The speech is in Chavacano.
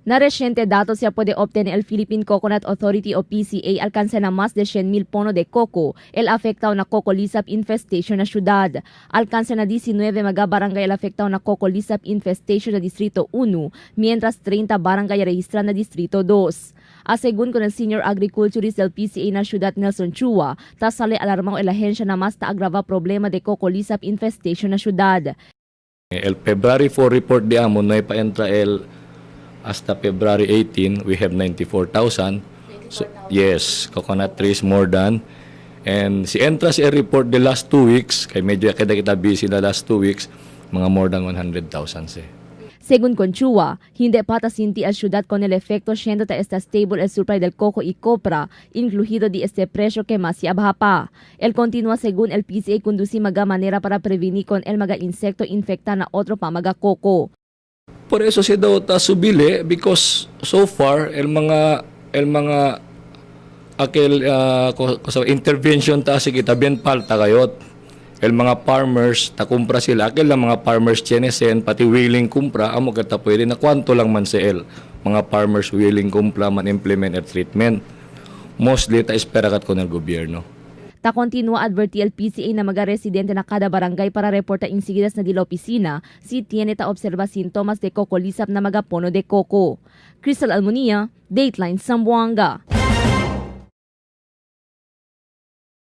Na reciente datos se puede obtener el Philippine Coconut Authority o PCA alcanza na más de 100,000 pono de coco, el afectado na coco lisap infestation na ciudad. Alcanza na 19 mga barangay el afectado na coco lisap infestation na Distrito 1, mientras 30 barangay registra na Distrito 2. A según con el senior agriculturist del PCA na ciudad Nelson Chua, ta sale alarmado el agencia na mas ta agrava problema de coco lisap infestation na ciudad. El February 4 report di amon no pa-entra el hasta February 18 we have 94,000. So, yes, coconut trees more than. And si entra si report the last 2 weeks, kay medyo kita kita busy the last 2 weeks, mga more than 100,000 si. Según con Chua, hindi pa ta sinti el ciudad con el efecto siendo ta está stable el supply del coco y copra, incluido di este precio que más se abaja pa. El continúa según el PCA conduce maga manera para prevenir con el maga insecto infecta na otro pa maga coco. Por eso si daw ta subili because so far el mga aquel intervention ta si kita bien palta kayot. El mga farmers ta kumpra sila aquel lang mga farmers tienesen pati willing kumpra amo kita pwede na kwanto lang man si el mga farmers willing kumpra man implement el treatment. Mostly ta espera kat kon el gobyerno. Ta continua advertir el PCA na mga residente na kada barangay para reporta insigidas na dila opisina si tiene ta observa sintomas de coco lisap na mga pono de coco. Crystal Almonia, Dateline Zamboanga.